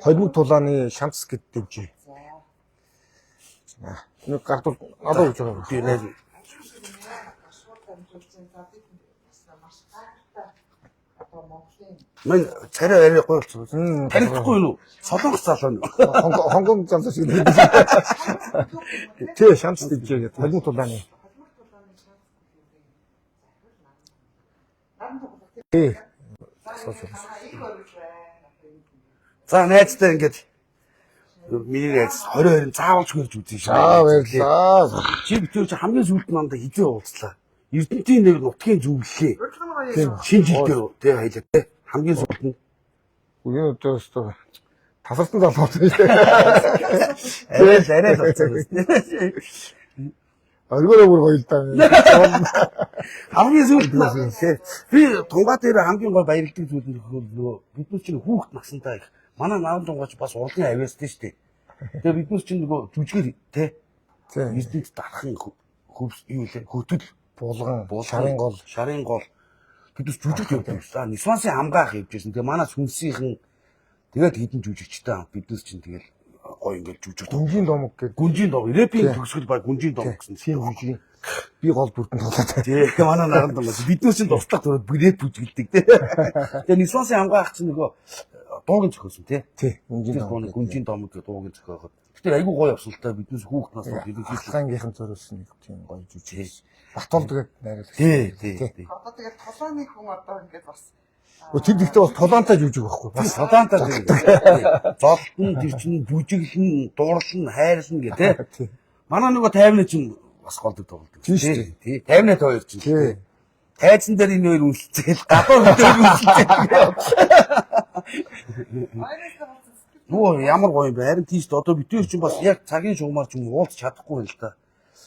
Холимог тулааны шанц гэд дэмжээ. За. Нэг гардуул надад өгч байгаа. Би найз Шууд дамжуулж байна. За бид бас маш гайхалтай одоо Монголын Мань царай арай гоё болсон. Мм. Танихгүй юу? Солонгос залуу нь. Хонгон залуу шиг нэг. Тий, шанц дэмжээ гэдэг. Холимог тулааны. холимог тулааны шанс бүлгийн захирал наран наран туглах Тий. тийм их орж байна. За найзтай ингээд миний найз 20 20 заавал ч хөрж үзэн шээ. За баярлалаа. Чи битүүр чи хамгийн сүүлд намд хизээ уулзлаа. Эрдэнтийн нэг нутгийн зөвлөлээ. Тийм. Шинэ жил дээр тий хоёлаа тий. Хамгийн сүүлд нь Үгүй одоо өстө тасарсан залуу тийм. арай л арай л болсон. Оргиороо бүр гоё л да. Хамгийн сүүлд нь тий. Би тунгаа дээр хамгийн гой баярлдаг зүйл нь нөгөө бид нар чинь хүүхэд насандаа их манай наан тунгаач бас урлагийн авьяастай шүү дээ. Тэгээ бид нар чинь нөгөө жүжигээр тий Тийм. Эрдэнэт дархан хөвс юу лээ хөтөл Булган, Булган, шарын гол. шарын гол бидээс жүжигт явдаг юмсан. Нисвансын хамгаах явж байсан. Тэгээ манай сүнсийнхэн тэгээд хідэн жүжигчтэй хамт биднес чинь тэгэл гоё ингээл жүжиг. Гүнжийн домог гэдэг. Гүнжийн дог, рэпийн төгсгөл баг гүнжийн дог гэсэн. Тийм жүжиг. Би гол бүрдэн тоглоод. Тий, манай наран дом. Биднес чинь туслах төрөд рэп бүжгэлдэг тий. Тэгээ Нисвансын хамгаах чинь нөгөө дууг нь зохиосон тий. Тий, гүнжийн Тэр домог. гүнжийн домог гэдэг дууг нь зохиоход. Гэтэ айгүй гоё явсан л та биднес хүүхд нас бол ерөнхийдөө Ахлангийнхан зориулсан нэг тийм гоё жүжиг. Батулд гэдэг найруулагч. тий, тий, тий. Одоо тэгэл тулааны хүн одоо ингээд бас Өө тэр дэхтэй бас тулаантай жүжиг байхгүй. Бас Бас садаантай тийм. Золтон тэр чинь бүжиглэн, дурлан, хайрлан гэх тий. тий. Манай нөгөө 50-ны чинь бас голдог тоглодог. Тийм шүү дээ. Тий. 50-ны хоёр чинь. Тий. Тайзан дээр энэ хоёр үнсэлцээл, гадуур дээр үнсэлцээл. Айнаас болсон сэтгэл Нөгөө ямар гоё юм бэ? Харин тийш дээ. Одоо бид хоёр чинь бас яг цагийн шугамар ч юм уу уулз чадахгүй юм л та.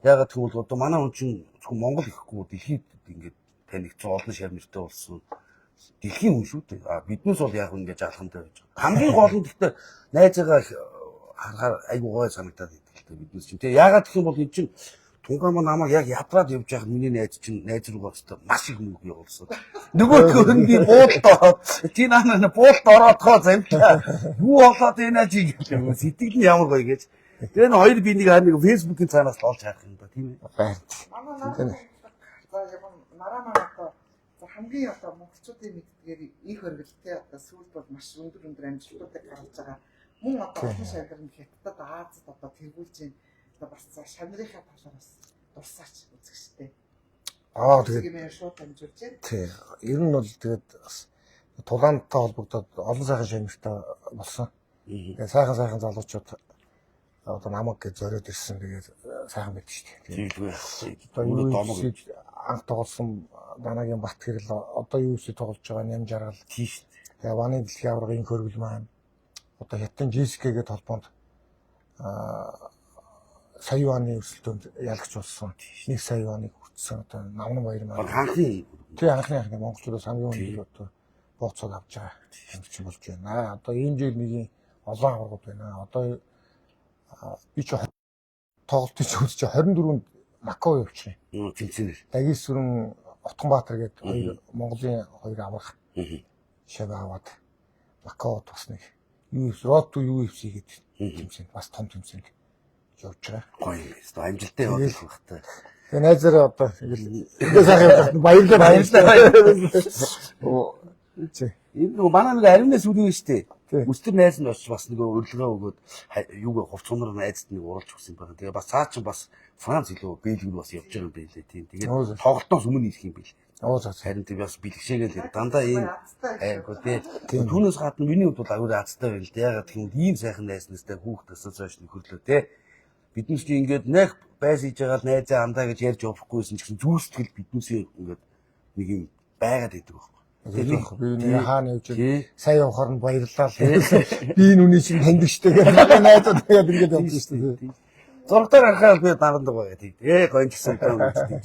Ягаад гэвэл одоо манай хүн чинь зөвхөн Монгол ихгүй дэлхийд ингээд танигдсан олон шар нэртэй болсон дэлхийн хүн шүү дээ. А биднээс бол яг ингээд жалхантай байж байгаа. Хамгийн гол нь гэхдээ найзаагаа их харахаар айгуу гоё санагдаад байдаг л та биднээс чинь. Тэгээ ягаад гэх юм бол эн чинь тунгаа маа намайг яг ядраад явж байхад миний найз чинь найз руугаа өстө маш их мөнгө явуулсан. Нөгөө нь би буулд ороод чи наа наа буулд ороод хоо замтлаа. Юу болоод байна чи гэж сэтгэл нь ямар гоё гэж. Тэгээ н хоёр би нэг харин нэг фэйсбүүкийн цаанаас л олж харах юм да тийм ээ. Байрт. манай наран за яг нараа маань одоо за хамгийн одоо монголчуудын мэддгээр их оргилтэй одоо сүүлд бол маш өндөр өндөр амжилтуудыг гаргаж байгаа. Мөн одоо олон шавнар нь Хятадд, Азад одоо тэргүүлж байна. Одоо бас за шавнырынхаа талаар бас дурсаач үзэгчтэй. Аа тэгээд Тэгээд шууд дамжуулж байна. тий. Ер нь бол тэгээд бас тулаантай холбогдоод олон сайхан шамиртай болсон. Тэгээд сайхан сайхан залуучууд одоо намаг гэж зориод ирсэн. Тэгээд сайхан байдаг шүү дээ. Тэгээд Тиймгүй. одоо Өөрөө домог UFC анх тоглосон Данагийн Бат гэрэл одоо UFC тоглож байгаа Ням Жаргал. тийш. Тэгээ Ваны дэлхийн аваргын хөргөл маань одоо Хятадын JSK-гээ холбоонд сая юаны өрсөлдөөнд ялагч болсон. Нэг сая юаныг хүртсэн одоо Намнан баяр маань. Анхны Тий анхны монголчуудаас хамгийн өндөр одоо бооцоог авч байгаа юм чинь болж байна. Одоо ийм жил нэгийн олон аваргууд байна. Одоо би чи тоглолтын ч үзэж 24-нд Макао явчихна. тэмцэнээр. Дагисүрэн Отгонбаатар гэдэг хоёр Монголын хоёр аварга шавь аваад Макаод бас нэг UFC Road to UFC гэдэг тэмцээнд бас том тэмцээнд явж байгаа. Гоё юм байна. Амжилттай явах байх та. Тэгээ найзаараа одоо ингээл ингээ сайхан явж байхад баярлалаа баярлалаа. Оо тий. Энэ нөгөө манай нэг аримнаас үлээ штэ. Тий. Өстөр найз нь очиж бас нөгөө урилгаа өгөөд юуг хувц сунар найзд нэг уралж өгсөн юм байна. Тэгээ бас цаа чинь бас Франц илүү Бельги рүү бас явж байгаа юм байлээ тийм. Тэгээд Оо, зөв. тоглолтоос өмнө ирэх юм бэл. Оо за. за. Харин тэг бас бэлгшээгээл дандаа ийм Азтай айгуу тий. Түүнээс гадна миний хувьд бол аюул азтай байна л да. Ягаад гэх юм бол ийм сайхан найз настай хүүхд насаас хойш нөхөрлөө тий. Биднес чи ингээд нэг байс хийж байгаа л найзаа андаа гэж ярьж явахгүйсэн ч гэсэн зүүстгэл биднээсээ ингээд нэг юм байгаад идэг байхгүй. Зөв би нэг хаана явж Тий. сая явахаар нь баярлалаа. Би энэ үний чинь таньдаг штэ гэдэг манай найзууд тэгээд ингээд явж штэ. Зургатаар харахаар би дарандаг байгаа тийм. Ээ гонч гэсэн юм байна тийм.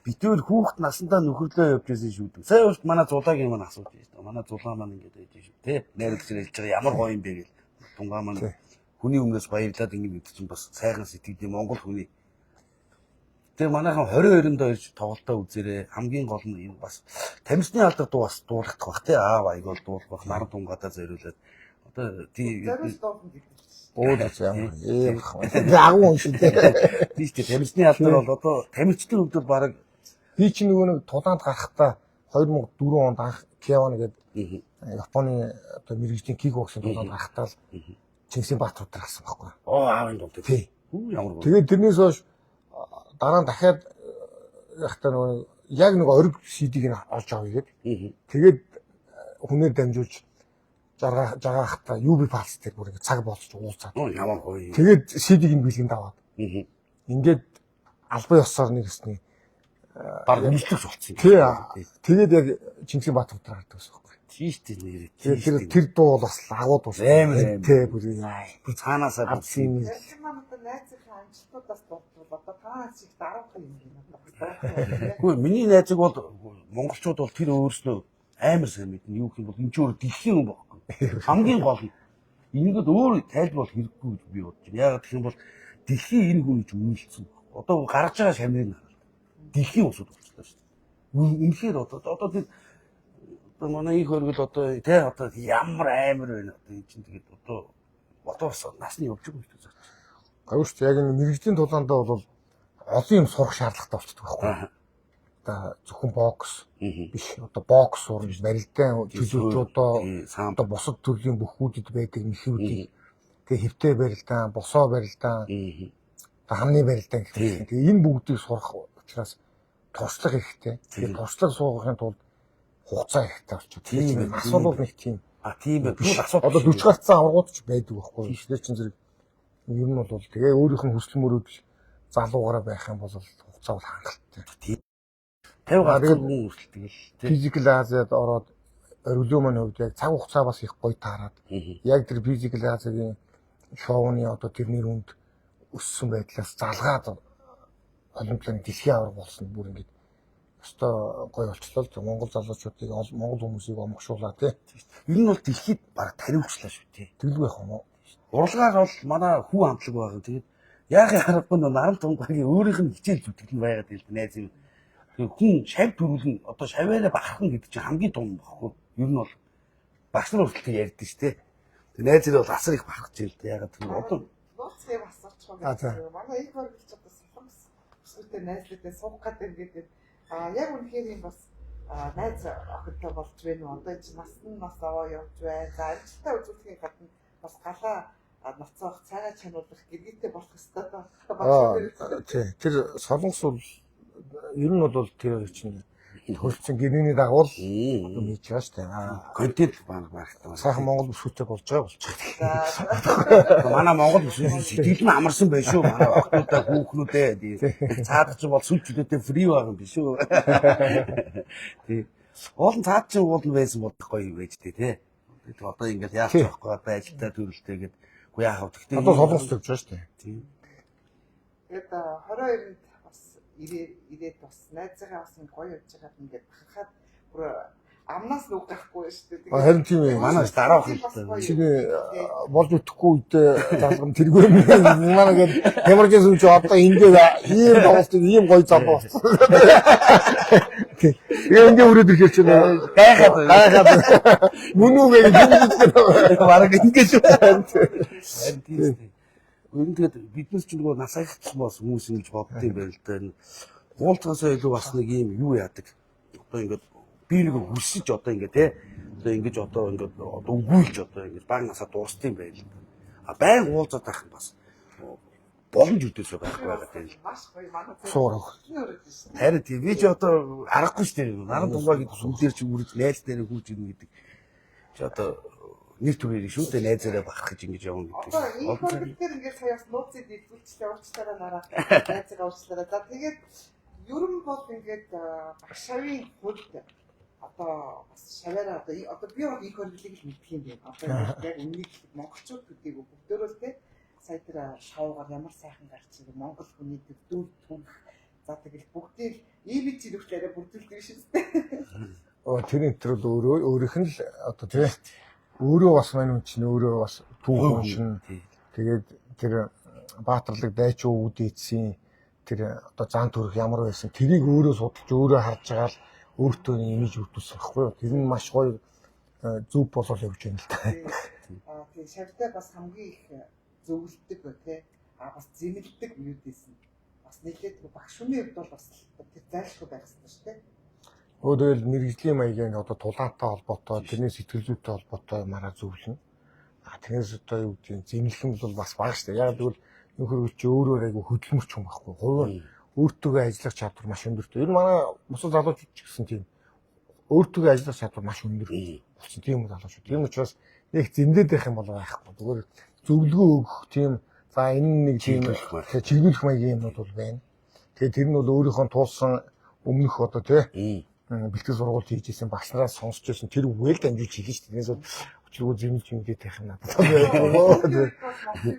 Битүүр хүүхд насандаа нөхөрлөө явж байсан шүү дээ. Сая урт манай зулаагийн маань асууж байсан шүү дээ. Манай зулаа маань ингэж байж шүү. Тэ найруулагч хэлж байгаа ямар гоё юм бэ гэл. Тунгаа маань хүний өмнөөс баярлаад ингэ мэдсэн чинь бас сайхан сэтгэл Монгол хүний. Тэгээ манайхан 22-нд ирж тоглолтоо үзээрэй. Хамгийн гол нь энэ бас тамирчны алдар дуу бас дуулах бах тий. Аав аяг бол дуулах бах. Наран тунгаадаа зориулаад Одоо тий Зориулж дуулна гэдэг чинь. Өө зэ ямар ийм агуу хүн шүү дээ. Тийм шүү дээ. Тамирчны алдар бол одоо тамирчдын хувьд бол бараг Би чи нөгөө нэг тулаанд гарахдаа 2004 онд анх Кеван гэдэг Японы одоо мэрэгжлийн кикбоксing тулаанд гарахдаа л Чингисийн Баатар дээр гарсан байхгүй. Оо аавын дунд. Тий. Хүү ямар гоо. Тэгээд тэрнээс хойш дараа нь дахиад яхахтаа нөгөө яг нэг ориг CD-г нь олж авъя гээд. Тэгээд хүнээр дамжуулж 60 60 хата UB Pulse дээр бүр ингэ цаг болцож уулзаад. Оо ямар гоё. Тэгээд CD-г нь бэлгэнд аваад. Ингээд албан ёсоор нэг хэсний Баг үнэлтгч болцсон юм. Тий. Тэгээд яг Чингисийн Баатар дээр гардаг гэсэн байхгүй. Тийм шүү дээ нэрээ. Тэгээд тэр тэр дуу бол бас агуу дуу. Амар, амар. Тий бүр яа. Бүр цаанаасаа Ардсын Ярьсан маань одоо найзынхаа амжилтуудаас дурдвал одоо та шиг даруйхан юм байна одоо бас дурдвал. Үгүй миний найзыг бол монголчууд бол тэр өөрснөө амар сайн мэднэ. Юу гэх юм бол энэ ч өөр дэлхийн хүн байхгүй. Хамгийн гол нь ингээд өөр тайлбар бол хэрэггүй гэж би бодож байна. Яагаад гэх юм бол дэлхийн энэ хүн гэж үнэлсэн. Одоо гаргаж байгаа шамныг нь хараад дэлхийн улсууд болчихлоо шүү дээ. Үнэхээр одоо тэр одоо манай их хөргөл одоо тэ одоо ямар амар байна одоо энэ чинь тэгээд одоо одоо бас насны явж байгаа юм шүү дээ. Гавь шүү дээ. Яг энэ мэрэгжлийн тулаандаа бол олон юм сурах шаардлагатай болчихдог байхгүй. Одоо зөвхөн бокс биш одоо бокс сурна, барилдаан төлөвчүүдөө одоо бусад төрлийн бүхүүдэд байдаг мэхүүдийг тэгээ хэвтэй барилдаан, босоо барилдаан, одоо хамны барилдаан гэх мэт. Тэгээ энэ бүгдийг сурах учраас туршлага хэрэгтэй. Тэгээ туршлага суугахын тулд хугацаа хэрэгтэй болчиход. Тийм Тэгээ ээ, нас бол нэг тийм А тийм ээ. Тэгвэл асуудал одоо 40 гарцсан аваргууд ч байдаг байхгүй. Тэгэхээр чин зэрэг ер нь бол тэгээ өөрийнх нь хүсэл мөрөөдөл залуугаараа байх юм бол хугацаа бол хангалттай. 50 гарцсан тэгээд хүн хүртэл тэгэл тий. Physical Asia-д ороод оргилөө маань хувьд яг цаг хугацаа бас их гоё таарад. Яг тэр Physical Asia-гийн шоуны одоо тэрний хүнд өссөн байдлаас залгаад олимпиадын дэлхийн аварга болсон бүр ингэж өстой гоё болчлоо л Монгол залуучуудыг Монгол хүмүүсийг омгшуулаа тий. Ер нь бол дэлхийд баг тариучлаа шүү тий. Тэглгүй яах юм уу? Урлагаар бол манай хүү хамтлаг байгаа. Тэгээд яахын аргагүй нөө наран тунгагийн өөрийнх нь хичээл зүтгэл нь байгаад байл найз юм. Тэгээд хүн шав төрүүлэн одоо шаваараа бахархан гэдэг чинь хамгийн том багхгүй. Ер нь бол багш нар хүртэл ярьдэн шүү тий. Тэгээд найз зэрэг бол асар их бахархаж байл дээ. Яагаад гэвэл одоо Нууцыг асуучих А, за. юм. Манай их барилч одоо солонгос бүсгүйтэй найзлаатай суух гэдэг ингээд а яг үнэхээр юм бас найз охинтой болж байна уу? Одоо чи нас нь нас аваа явж байна. За амжилтаа үзүүлэхийн гадна бас галаа ноцоох, цайгаа чануулах гэргийтэй болох ёстой доо. Аа тий. Тэр солонгос бол ер нь бол тэр хоёр чинь хөлцсөн гэрээний дагуу л юм хийж байгаа шүү дээ. Аа контент баг багтаа. сайхан Монгол бүсгүйтэй болж байгаа болж байгаа. За Манай Монгол бүсгүй сэтгэл нь амарсан байх шүү. Манай охинуудаа хүүхнүүдээ цаад чи бол сүлж чөлөөтэй фри байгаа юм биш үү? Тий. Уул нь цаад чи уул нь байсан бол гоё юм байж тээ тий. Тэгээд одоо ингээд яах Тий. вэ одоо ажилдаа төрөлтэй гээд үгүй яах вэ? Гэхдээ Одоо солонгос тавьж байгаа шүү дээ. Тий. Тэгээд 22-нд бас ирээд бас найзынхаа бас ингэ гоё явж байгаад ингээд бахархаад бүр амнаас нүг гарахгүй шүү дээ. А, харин тийм ээ. Манай дараа охин бас гоё. Чиний болж үтгэхгүй үедээ залгам тэргүй юм. Манай гээд ямар ч юм чи одоо ингээд ийм тоглолтыг ийм гоё залуу болсон. Тэгээ ингээд өрөөд ирэхээр чинь Гайхаад гайхаад мөн үү гэж юм. Бараг ингэж байна. Харин тийм шүү дээ. Ер нь тэгээд биднес ч нөгөө нас ахицсан бас хүмүүс ингэж бодд юм байна л да. Энэ Уулзгаасаа илүү бас нэг юм юу яадаг. Одоо ингээд би нэг хүсэж одоо ингээд те одоо ингэж одоо ингээд одоо өгүүлж одоо ингэж баг насаа дуусд юм байна л да. А байн уулзаад байх нь бас боломж үүдээсээ байхгүй байгаа юм л. Маш гоё манай Суур. өрөөд шүү дээ. Харин тийм би ч одоо аргагүй шүү дээ. Наран тунгаа гэдэг сүлдээр чи үрж найз дээр хүүж ирнэ гэдэг. Чи одоо нэр төрөөрэй шүү дээ найзаараа бахарх гэж ингэж явна гэдэг. Одоо энэ хөргөл дээр ингээд сая бас нууцыг дэлгүүлчлээ уучлаарай нараа. Найзгаа уучлаарай. За тэгээд ер нь бол ингээд багшавын хувьд одоо бас шаваараа одоо одоо би бол их хөргөлийг л мэдх юм байна. Одоо яг үннийг монголчууд төдийгүй бүгдөө л те сая тэр шоугаар ямар сайхан гарч ирэх монгол хүний тэр дүр төрх за тэгэл бүгдийг имиж хүртэл арай бүрдүүлдэг шээ. Оо тэр энэ төр бол өөрөө өөрийнх нь л одоо тий өөрөө бас мань хүн чинь өөрөө бас түүх хүн чинь тэгээд тэр баатарлаг дайчин өвд эцсийн тэр одоо зан төрх ямар байсан тэрийг өөрөө судалж өөрөө харж байгаа л өөртөө имиж бүрдүүлсэн байхгүй юу. Тэр нь маш гоё зөв болол явж байна л та. Тийм шавьтай бас хамгийн их зөвлөдөг тий. А бас зэмлэдэг юудээс нь бас нэлээд багш хүний хувьд бол бас тэр зайлшгүй байх хэрэгтэй шүү дээ. Өө тэгэл мэрэгжлийн маягийн одоо тулаантай холбоотой, тэрний сэтгэл зүйтэй холбоотой мараа зөвлөнө. А тэрнээс одоо юу гэдэг нь зэмлэх юм бол бас бага шүү дээ. Яг тэгвэл нөхөр чи өөрөөр айгу хөдөлмөрч юм байхгүй. Хуваар өөртөөгөө ажиллах чадвар маш өндөртэй. Ер нь манай бусад залуучууд ч гэсэн тийм өөртөөгөө ажиллах чадвар маш өндөр болсон тийм залуучууд. Тийм учраас нэг зэмлээд байх юм бол байхгүй. Зүгээр зөвлөгөө өгөх тийм за энэ нэг тийм чиглүүлэх маягийн юмнууд бол байна. Тэгээд тэр нь бол өөрийнхөө туулсан өмнөх одоо тий бэлтгэл сургуульд хийж исэн багш нараас сонсч байсан тэр үгээр л дамжуулж хэлнэ шүү дээ. Тэрнээс бол өчргөө зэмлэж юмдээ тавих юм надад. Монголын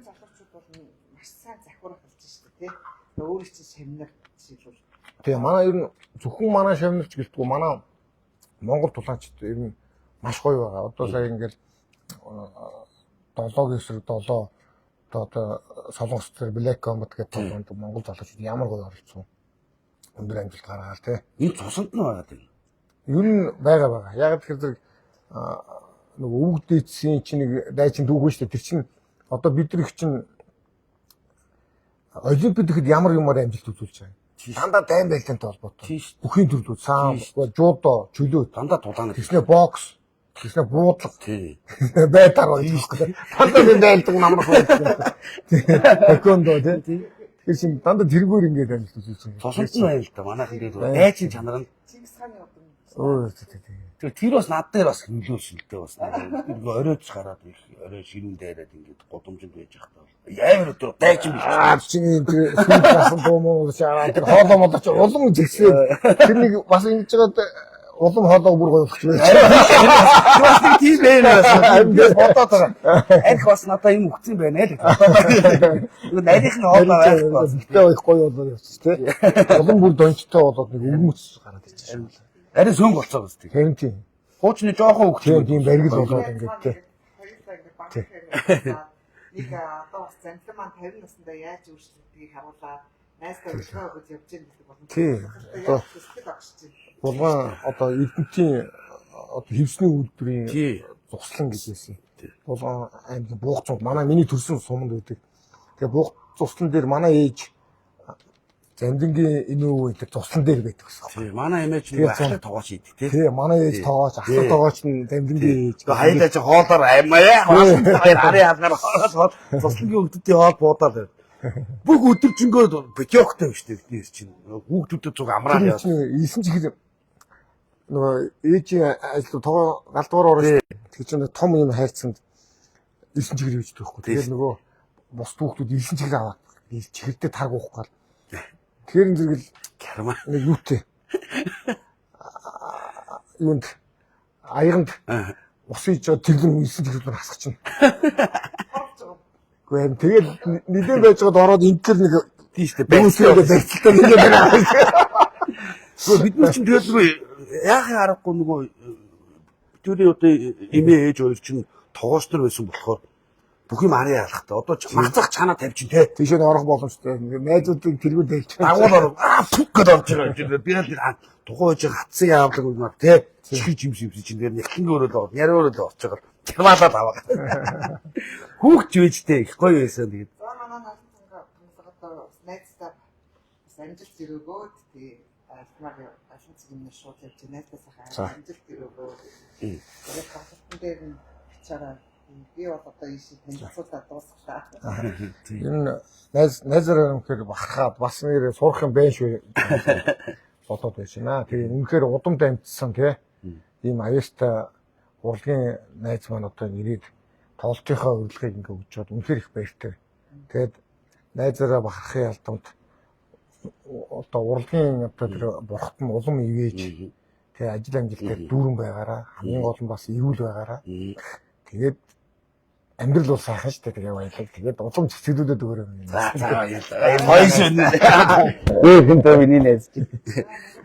залуучууд бол маш сайн захиурах болж шүү дээ тий. Өөрөө чинь шамнар жишээлбэл. Тэгээ манай ер нь зөвхөн манай шамнарч гэлтгүй манай Монгол тулаанчд ер нь маш гоё байгаа. Одоо сая ингээл 7-гийн эсрэг 7 одоо Солонгос дээр Black Combat гэдэг тоглоомд Монгол залуучууд ямар гоё оролцсон. Өндөр амжилт гаргаад тий. Энэ цусанд нь байгаа тийм. Ер нь байгаа байгаа. Яг тэгэхээр зэрэг нөгөө өвөг дээдсийн чинь нэг дайчин дүүгэн шүү дээ. Тэр чинь одоо бид нар их чинь Олимпиад гэхэд ямар юмар амжилт үзүүлж байгаа юм. Дандаа дайн байлдаантай холбоотой. Бүхийн төрлүүд саам, жудо, чөлөө, дандаа тулаан. Тэгснэ бокс, тэгснэ буудлага. Байдар байж байгаа. Дандаа тийм байлдаг намрах байдаг. Тэквондо тий. Тэгэхээр чин дандаа тэргээр ингээд амжилт үзүүлж байгаа. Цусанд нь байна л да. Манайхан дээр дайчин чанар нь Чингис хааны удам. Өө тий тий. Тэр бас над дээр бас нөлөөлсөн л дээ бас. Нөгөө оройч гараад их орой ширүүн дайраад ингээд гудамжинд байж байхдаа амар өдөр дайчин биш. Аа чиний тэр сүйд гасан дуу муу шаа тэр хоолоо молоо чи улам зэгсээд тэр нэг бас ингэж жагаад улам хоолоо бүр гоё болчих байж. Бас нэг тийм байх бас. Би бодоод байгаа. Арх бас надаа юм өгсөн байна л гэж бодоод. Нөгөө нарийнх нь хоолоо байхгүй. Гэтэ их гоё болоод явчих тий. Улам бүр дончтой болоод нэг өвмөц гараад ирчих шээ. Арай сөнгө болцоо бас тий. Харин тийм. Хуучны жоохон хөвгч тийм баригл болоод ингээд тий. Хоёулаа ингээд баг хэрэг. Нэг одоо бас занлан маань 50 наснда яаж өөрчлөгдгийг харуулаад найздаа өглөө өгöd явж гин гэдэг боломж. Тий. Одоо сэтгэл огшиж байна. Булган одоо Эрдэнтийн одоо хевсний үйлдвэрийн зуслан гэж байсан. Булган аймгийн бууг цуг манай миний төрсэн суманд байдаг. Тэгээ бууг зуслан дээр манай ээж Замдингийн энэ өвөө тэр зуслан дээр байдаг гэсэн. Тий, манай эмээ ч нэг ахлах тогооч идэг тий. Тий, манай ээж тогооч, ахлах тогооч нь Замдингийн ээж. Тэгээ хайлаа чи хоолоор аймаа хоёр арын хаалгаар хоол зуслангийн хүүхдүүдийн хоол буудаад. Бүх өдөржингөө битёктой биш үү бидний чинь. Хүүхдүүдэд зүг амраад яа. Исэн чихэр нөгөө ээжийн ажил тогоо галдуур орно. Тэр чинь том юм хайрцанд исэн чихэр хийж байхгүй. Тэгээд нөгөө бус хүүхдүүд исэн чихэр аваад чихэрдээ тарг уух гал. Тэгэхээр зэрэгэл карма нэг юутэй. Юунд аяганд ус хийж байгаа тэрлэн исэн чихэр хасах чинь. Гэхдээ харин тэгэл нилээн байж байгаад ороод энэ төр нэг тийш дээ байцтай байцтай нилээн байна. Гэхдээ бид нар чинь тэгэл нөгөө яахын аргагүй нөгөө бидний одоо эмээ ээж хоёр чинь тогооч нар байсан болохоор бүх юм арын ялахтай. Одоо мацах чанаа тавьчин те. Тийш нь орох боломжтой. Найзуудыг тэргүү дээлж. Дагуул оров. Аа пүк гэдээ орж ирээ. Би л тухайн үеийн хатсан яавлаг юм аа те. Чихэж юм шиг чинь тэр нэгтлэнгийн өрөөл ор. Яриа өрөөл орж байгаа. Чармаалаад аваа. Хүүхч вэжтэй их гоё байсан тэгээд. За манай наалтанга томлогод бас найздаа бас амжилт өрөөгөөд тий. Альмаар олон цаг юм шууд явж найздаа сайхан амжилт өрөөгөө. Тэгээд тоглолтын дээр нь бичаараа би бол одоо ийш танилцуулаад дуусглаа. Энэ найз найзаараа үнэхээр бахархаад бас нэр сурах юм байна шүү болоод байж байна. Тэгээ үнэхээр удамд амжсан тий. Ийм аюултай урлагийн найз маань одоо ирээд тоглолтынхаа урилгыг ингээ өгч чад үнэхээр их баяртай. Тэгээд найзаараа бахархын албанд одоо урлагийн одоо тэр бурхт нь улам ивэж тэгээ ажил амжилтаар дүүрэн байгаараа хамгийн гол нь бас эрүүл байгаараа. Тэгээд амьдрал бол сайхан шүү дээ. Тэгээ баялаг. Тэгээд улам цэцгэлүүдэд өгөөрэй. За за баярлалаа. Гоё шөнө. Өө хэн тоо миний найз чи.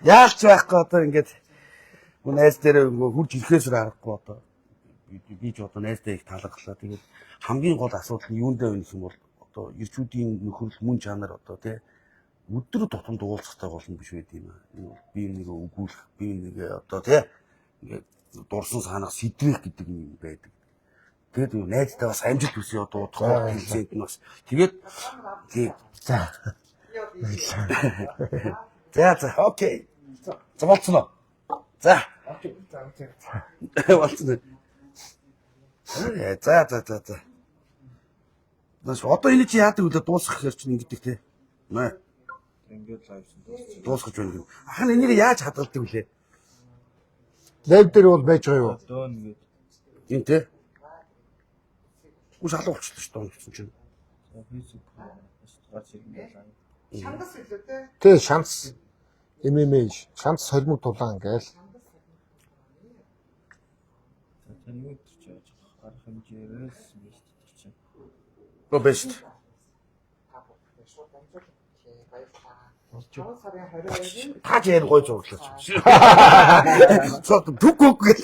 Яалч байхгүй одоо ингээд найз дээр хурж ирэхээс аргагүй одоо би ч одоо найздаа их таалагдalаа. Тэгээд хамгийн гол асуудал нь юунд вэ гэх юм бол одоо ирчүүдийн нөхөрлөл мөн чанар одоо тий өдөр тутамд уулзахтай гол нь биш байд юм аа. Энэ бол бие нэгэ өгүүлэх, бие нэгэ одоо тий ингээд дурсан санах сэдрэх гэдэг юм байдаг. Тэгээд юу найздаа бас амжилт хүсье одоо удахгүй хэлцээнд нь бас. Тэгээд тий. За. За за okay. За болцсон уу? За. Болцсон уу? За за за за. Наш одоо энэ чи яадаг вэ? Дуусгах гэхэр чинь ингэдэг те. Нэ. Ингээд live сан дуусчих. Дуусгаж байна гэнэ. Ах нь энийг яаж хадгалдаг вүлээ? Live дээр бол байж байгаа юу? Done гээд Энэ те. Үгүй шалуу болчихлоо шүү дээ унтсан чинь. за Facebook бас гарч ирэх юм байна. Шангас илүү те. Тэ шанс MMA шанс солимог тулаан гээл. За тань юу гэж яаж арга хэмжээрээс бэст чинь. Гоо бэст. Та бүхэн шууд амжуулах гэлээ. Баярлалаа. 5 сарын 22-нд Та ч яар гой зурлаач. Цоо түг гэх.